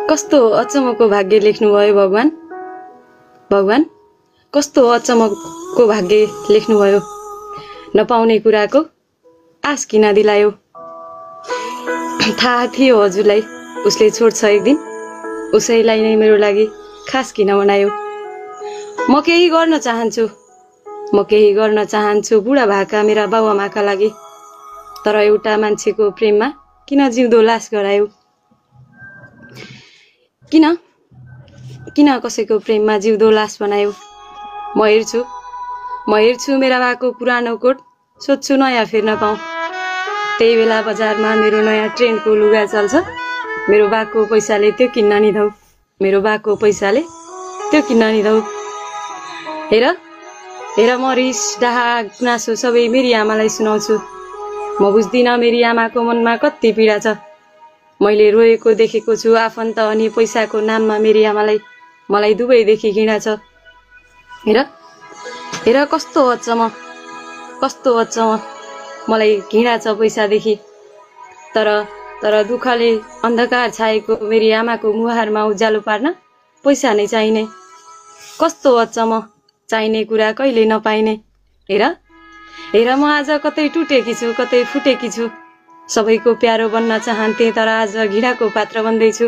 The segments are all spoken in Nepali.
कस्तो अचम्मको भाग्य लेख्नुभयो भगवान। भगवान कस्तो अचम्मको भाग्य लेख्नुभयो। नपाउने कुराको आश किन दिलायो। थाहा थियो हजुरलाई उसले छोड्छ एक दिन, उसैलाई नै मेरो लागि खास किन बनायो। म केही गर्न चाहन्छु, म केही गर्न चाहन्छु बुढा भएका मेरा बाबुआमाका लागि, तर एउटा मान्छेको प्रेममा किन जिउँदो लास गरायो। किन किन कसैको प्रेममा जिउँदो लास बनायो। म हेर्छु मेरा बाको पुरानो कोट, सोध्छु नयाँ फेर्न पाऊँ। त्यही बेला बजारमा मेरो नयाँ ट्रेन्डको लुगा चल्छ, मेरो बाको पैसाले त्यो किन्न नि धौ, मेरो बाको पैसाले त्यो किन्न नि धौ। हेर हेर म रिस डाहा गुनासो सबै मेरी आमालाई सुनाउँछु। म बुझ्दिनँ मेरी आमाको मनमा कति पीडा छ। मैले रोएको देखेको छु आफन्त अनि पैसाको नाममा मेरी आमालाई, मलाई दुवैदेखि घृणा छ। हेर हेर कस्तो अचम्म, कस्तो अचम्म मलाई घृणा छ पैसादेखि। तर दुःखले अन्धकार छाएको मेरी आमाको मुहारमा उज्यालो पार्न पैसा नै चाहिने। कस्तो अचम्म, चाहिने कुरा कहिले नपाइने। हेर हेर म आज कतै टुटेकी छु, कतै फुटेकी छु। सबैको प्यारो बन्न चाहन्थे, तर आज घृणाको पात्र बन्दैछु।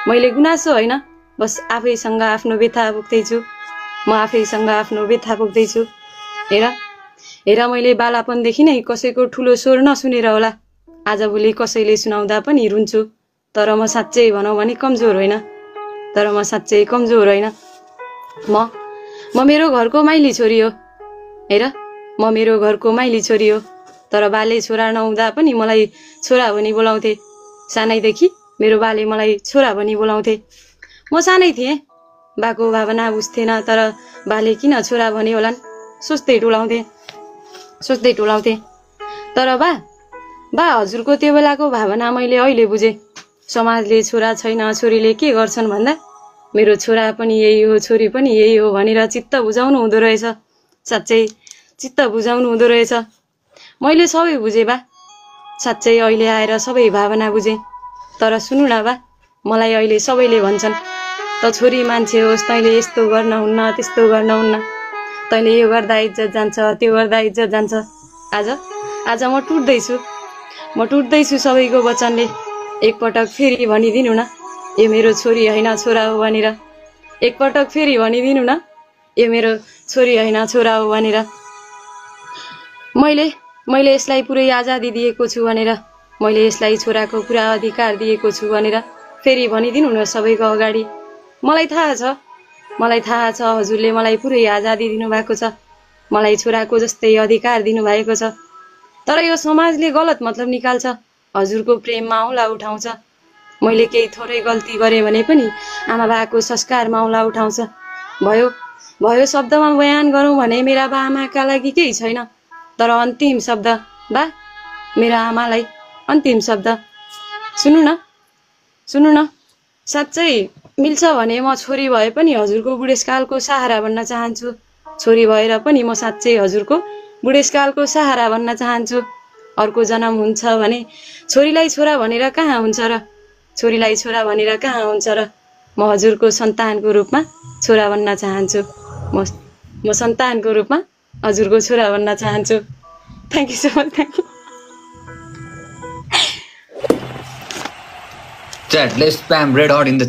मैले गुनासो होइन, बस आफैसँग आफ्नो व्यथा बोक्दैछु, म आफैसँग आफ्नो व्यथा बोक्दैछु। हेर हेर मैले बालापनदेखि नै कसैको ठुलो स्वर नसुनेर होला, आजभोलि कसैले सुनाउँदा पनि रुन्छु। तर म साँच्चै भनौँ भने कमजोर होइन, तर म साँच्चै कमजोर होइन। म मेरो घरको माइली छोरी हो। हेर म मेरो घरको माइली छोरी हो, तर बाले छोरा नहुँदा पनि मलाई छोरा भनी बोलाउँथे। सानैदेखि मेरो बाले मलाई छोरा भनी बोलाउँथे। म सानै थिएँ, बाको भावना बुझ्थेन, तर बाले किन छोरा भने होलान् सोच्दै टोलाउँथे। तर बा हजुरको त्यो बेलाको भावना मैले अहिले बुझेँ। समाजले छोरा छैन छोरीले के गर्छन् भन्दा मेरो छोरा पनि यही हो छोरी पनि यही हो भनेर चित्त बुझाउनु हुँदो रहेछ। साँच्चै चित्त बुझाउनु हुँदो रहेछ। मैले सबै बुझेँ बा, साँच्चै अहिले आएर सबै भावना बुझेँ। तर सुन्नु न बा, मलाई अहिले सबैले भन्छन् त छोरी मान्छे होस्, तैँले यस्तो गर्न हुन्न त्यस्तो गर्न हुन्न, तैँले यो गर्दा इज्जत जान्छ त्यो गर्दा इज्जत जान्छ। आज म टुट्दैछु सबैको वचनले। एकपटक फेरि भनिदिनु न यो मेरो छोरी होइन छोरा हो भनेर। एकपटक फेरि भनिदिनु न यो मेरो छोरी होइन छोरा हो भनेर। मैले यसलाई पुरै आजादी दिएको छु भनेर, मैले यसलाई छोराको पुरा अधिकार दिएको छु भनेर फेरि भनिदिनु न सबैको अगाडि। मलाई थाहा छ हजुरले मलाई पुरै आजादी दिनुभएको छ, मलाई छोराको जस्तै अधिकार दिनुभएको छ। तर यो समाजले गलत मतलब निकाल्छ, हजुरको प्रेममा औँला उठाउँछ। मैले केही थोरै गल्ती गरेँ भने पनि आमा बाको संस्कारमा औँला उठाउँछ। भयो शब्दमा बयान गरौँ भने मेरा बा आमाका लागि केही छैन, तर अन्तिम शब्द बा मेरा आमालाई अन्तिम शब्द। सुन्नु न साँच्चै मिल्छ भने म छोरी भए पनि हजुरको बुढेसकालको सहारा बन्न चाहन्छु। छोरी भएर पनि म साँच्चै हजुरको बुढेसकालको सहारा बन्न चाहन्छु। अर्को जन्म हुन्छ भने छोरीलाई छोरा भनेर कहाँ हुन्छ र, छोरीलाई छोरा भनेर कहाँ हुन्छ र। म हजुरको सन्तानको रूपमा छोरा बन्न चाहन्छु। म सन्तानको रूपमा हजुरको छोरा बन्न चाहन्छु। Thank you so much, thank you. Chat, let's spam red hot in the